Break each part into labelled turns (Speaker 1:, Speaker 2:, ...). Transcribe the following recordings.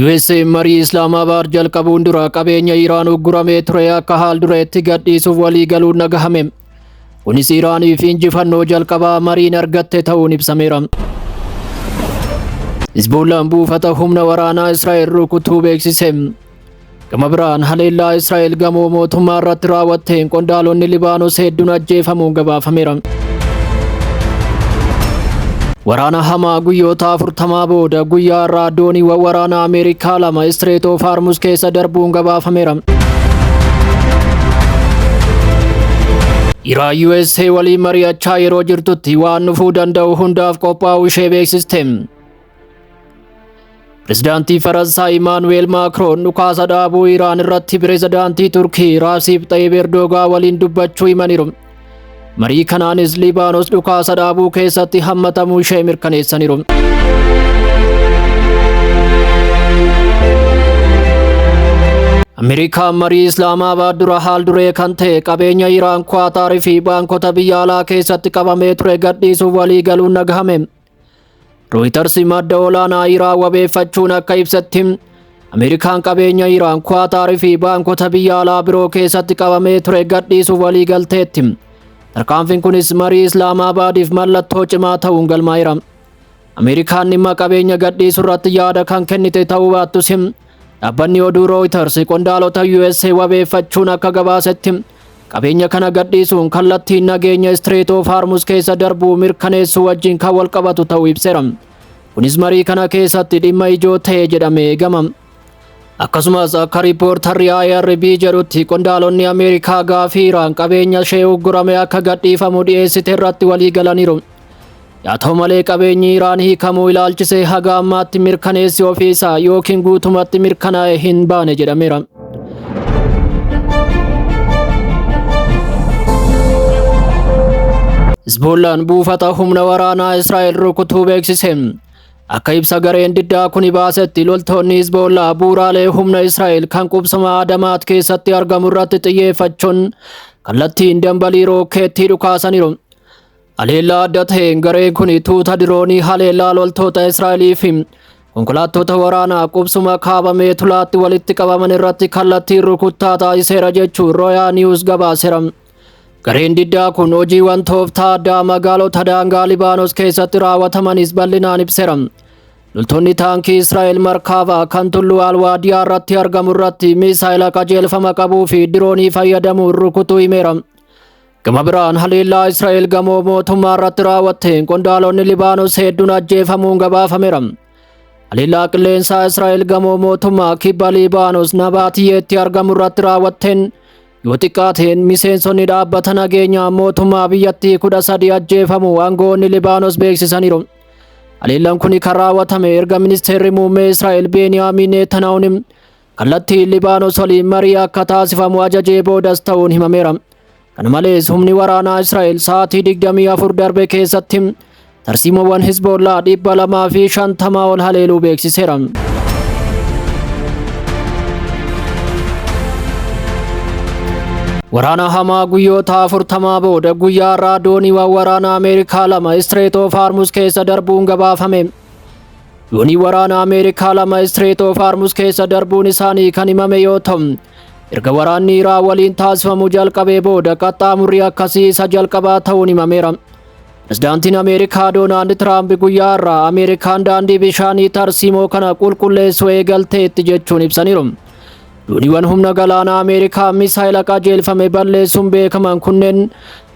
Speaker 1: USA marii Islaamabaad jalqabuun dura qabeenya Iraan ugguramee ture akka haal dureetti gadhiisuuf walii galuun dhagahame. Kunis Iraaniif injifannoo jalqabaa mariin argatte ta'uun ibsameera. Hizbollaan buufata humna waraanaa Israa'el rukutuu beeksise. Gama biraan haleellaa Israa'el gamoo mootummaa irratti raawwatteen qondaalonni Libaanos hedduun ajjeefamuun gabaafameera. Waraana hamaa guyyoota 40 booda guyyaa irraa dooniiwwan waraanaa Ameerikaa 2 Strait of Hormuz keessa darbuun gabaafameera. Iraan USA waliin mari'achaa yeroo jirtutti waan dhufuu danda'u hundaaf qophaa'uu ishee beeksiste. Pirezidaantii Faransaay Imaanuweel Maakroon dhukaasa dhaabuu Iraan irratti pirezidaantii Turkii Raasiib Xayyib Erdogaa waliin dubbachuu himaniiru. Marii kanaanis Libaanos dhukaasa dhaabuu keessatti hammatamuu ishee mirkaneessaniiru. Ameerikaan marii Islaamaabaad dura haal duree kan ta'e qabeenya Iraan Kuwaataarii fi baankota biyya alaa keessatti qabamee ture gadhiisuuf walii galuun dhagahame. Reuters madda olaanaa Iraan wabeeffachuun akka ibsetti Ameerikaan qabeenya Iraan Kuwaataarii fi baankota biyya alaa biroo keessatti qabamee ture gadhiisuuf walii galteetti. Tarkaanfiin kunis marii Islaamaabaadiif mallattoo cimaa ta'uun galmaa'eera. Ameerikaan dhimma qabeenya gadhiisuu irratti yaada kan kennite ta'uu baattus dhaabbanni oduu Reuters qondaalota USA wabeeffachuun akka gabaasetti qabeenya kana gadhiisuun kallattiin nageenya Strait of Hormuz keessa darbuu mirkaneessuu wajjin kan wal qabatu ta'uu ibseera. Kunis marii kana keessatti dhimma ijoo ta'e jedhamee eegama. Akkasumas akka riippoortarri IRB jedhutti qondaalonni Ameerikaa gaafii Iraan qabeenya ishee uggurame akka gadhiifamu dhiyeessite irratti walii galaniiru. Haa ta'u malee qabeenyi Iraan hiikamuu ilaalchisee haga ammaatti mirkaneessi ofiisaa yookiin guutumatti mirkanaa'e hin baane jedhameera. Hizbollaan buufata humna waraanaa Israa'el rukutuu beeksise. Akka ibsa gareen diddaa kuni baasetti loltoonni Hizbollaa bu'uuraalee humna Israa'el kan qubsuma Adamaat keessatti argamu irratti xiyyeeffachuun kallattiin dambalii rookeettii dhukaasaniiru. Haleellaa adda ta'een gareen kun tuuta diroonii haleellaa loltoota Israa'elii fi konkolaattota waraanaa qubsuma kaaba Meetulaatti walitti qabaman irratti kallattiin rukuttaa taasiseera jechuun Royaa Niwus gabaaseera. Gareen diddaa kun hojiiwwan tooftaa addaa magaalota daangaa Libaanos keessatti raawwatamanis bal'inaan ibseera. Loltoonni taankii Israa'el Markaavaa kan tulluu Alwaadiyaa irratti argamu irratti misaayila qajeelfama qabuu fi diroonii fayyadamuun rukutuu himeera. Gama biraan haleellaa Israa'el gamoo mootummaa irratti raawwatteen qondaalonni Libaanos hedduun ajjeefamuun gabaafameera. Haleellaa qilleensaa Israa'el gamoo mootummaa kibba Libaanos Nabaatiyyeetti argamu irratti raawwatteen yoo xiqqaateen miseensonni dhaabbata nageenyaa mootummaa biyyattii 13 ajjeefamuu aangoonni Libaanos beeksisaniiru. Haleellaan kun kan raawwatame erga ministeerri muummee Israa'el Beeniyaamin Netanyahuun kallattiin Libaanos waliin marii akka taasifamu ajajee boodas ta'uun himameera. Kana malees humni waraanaa Israa'el sa'aatii 24 darbe keessatti tarsiimoowwan Hizbollaa 250 ol haleeluu beeksiseera. Waraana hamaa guyyoota 40 booda guyyaa irraa dooniiwwan waraanaa Ameerikaa 2 Strait of Hormuz keessa darbuun gabaafame. Doonii waraana Ameerikaa 2 Strait of Hormuz keessa darbuun isaanii kan himame yoo ta'u, erga waraanni Iraan waliin taasifamu jalqabee booda qaxxaamurri akkasii isa jalqabaa ta'uun himameera. Pirezidaantiin Ameerikaa Doonaald Tiraamp guyyaa irraa Ameerikaan daandii bishaanii tarsiimoo kana qulqulleessuu eegalteetti jechuun ibsaniiru. Dooniiwwan humna galaanaa Ameerikaa misaayila qajeelfame balleessuun beekaman kunneen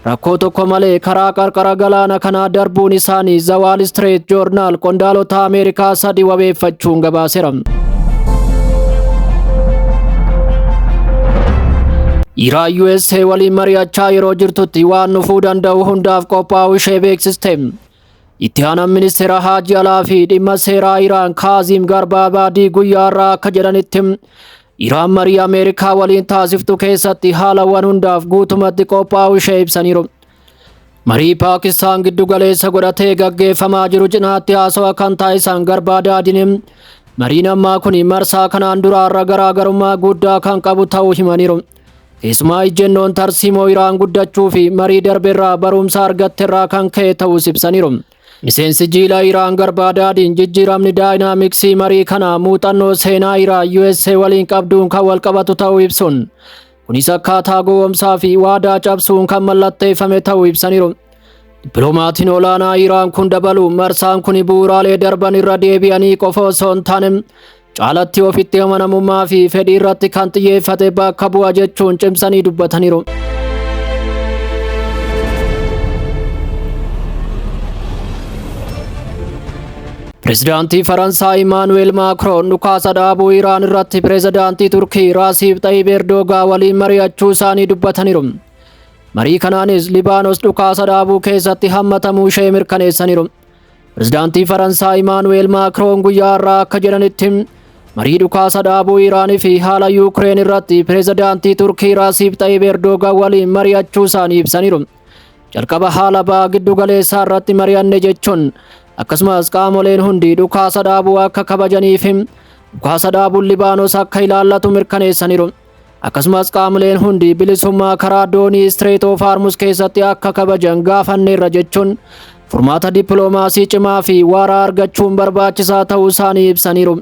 Speaker 1: rakkoo tokko malee karaa qarqara galaana kanaa darbuun isaanii The Wall Street Journal qondaalota Ameerikaa 3 wabeeffachuun gabaaseera. Iraan USA waliin mari'achaa yeroo jirtutti waan dhufuu danda'u hundaaf qophaa'uu ishee beeksiste. Itti aanaan ministeera Haajii Alaa fi dhimma seeraa Iraan Kaaziim Garbaabaadii guyyaa irraa akka jedhanitti Iraan marii Ameerikaa waliin taasiftu keessatti haalawwan hundaaf guutumatti qophaa'uu ishee ibsaniiru. Marii Paakistaan giddu galeessa godhatee gaggeeffamaa jiru cinaatti haasawa kan taasisan Garbaadaadiin mariin ammaa kun marsaa kanaan duraarra garaagarummaa guddaa kan qabu ta'uu himaniiru. Keessumaa ejjennoon tarsiimoo Iraan guddachuu fi marii darbeerraa barumsa argatterraa kan ka'e ta'uus ibsaniiru. Miseensi jiila Iraan Garbaadaadiin jijjiiramni daayinaamiksii marii kana muuxannoo seenaa Iraan USA waliin qabduun kan walqabatu ta'uu ibsuun, kunis akkaataa gowwomsaa fi waadaa cabsuun kan mallatteeffame ta'uu ibsaniiru. Dippiloomatiin olaanaa Iraan kun dabaluun marsaan kun bu'uuraalee darban irra deebi'anii qofa osoo hin taane caalatti ofitti amanamummaa fi fedhii irratti kan xiyyeeffate bakka bu'a jechuun cimsanii dubbataniiru. Pireezidaantii Faransaay Imaanu'eel Maakroon dhukaasa dhaabuu Iraan irratti pireezidaantii Turkii Raasiib Xayyib Erdogaa waliin mari'achuu isaanii dubbataniiru. Marii kanaanis Libaanos dhukaasa dhaabuu keessatti hammatamuu ishee mirkaneessaniiru. Pireezidaantii Faransaay Imaanu'eel Maakroon guyyaa har'aa akka jedhanitti, marii dhukaasa dhaabuu Iraanii fi haala Yuukireen irratti pireezidaantii Turkii Raasiib Xayyib Erdogaa waliin mari'achuu isaanii ibsaniiru. Jalqaba haala ba'a giddu galeessaa irratti mari'anne jechuun, akkasumas qaamoleen hundi dhukaasa dhaabuu akka kabajanii fi dhukaasa dhaabuun Libaanos akka ilaallatu mirkaneessaniiru. Akkasumas qaamoleen hundi bilisummaa karaa doonii Strait of Hormuz keessatti akka kabajan gaafanneerra jechuun, furmaata dippiloomaasii cimaa fi waaraa argachuun barbaachisaa ta'uu isaanii ibsaniiru.